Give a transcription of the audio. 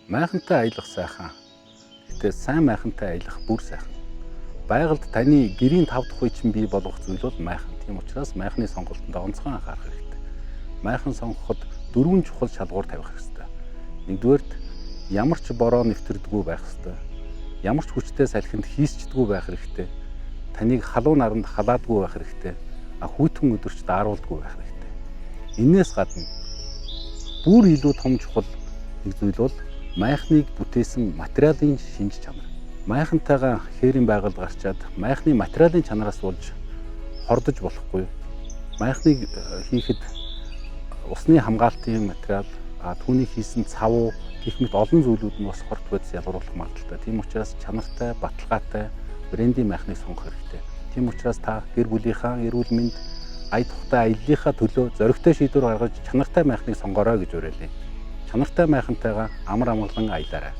Майхантай аялах сайхан. Гэхдээ сайн майхантай аялах бүр сайхан. Байгальд таны гэрийн тав тухыг чинь бий болгох зүйл бол майхан. Тийм учраас майхны сонголтонд онцгой анхаарах хэрэгтэй. Майхан сонгоход дөрвөн чухал шалгуур тавих хэрэгтэй. Нэгдүгээрт, ямар ч бороо нэвтэрдэггүй байх ёстой. Ямар ч хүчтэй салхинд хийсчдэггүй байх хэрэгтэй. Таныг халуун наранд халаадгүй байх хэрэгтэй. А хүйтэн өдөрч дааруулдаггүй байх хэрэгтэй. Энээс гадна бүр илүү том чухал нэг зүйл бол майхныг бүтээсэн материалын шинж чанар. Майхантайгаа хээрийн байгальд гарчаад майхны материалын чанараас болж хордож болохгүй. Майхныг хийхэд усны хамгаалтын материал, түүний хийсэн цав гэх мэт олон зүйлүүд нь бас хорт бодис ялгаруулах магадлалтай. Тийм учраас чанартай, баталгаатай брендийн майхныг сонгох хэрэгтэй. Тийм учраас та гэр бүлийнхаа эрүүл мэнд, ая тухтай аяллынхаа төлөө зоригтой шийдвэр гаргаж чанартай майхныг сонгоорой гэж уриалъя. Чанартай майхантайгаа амар амгалан аялаарай.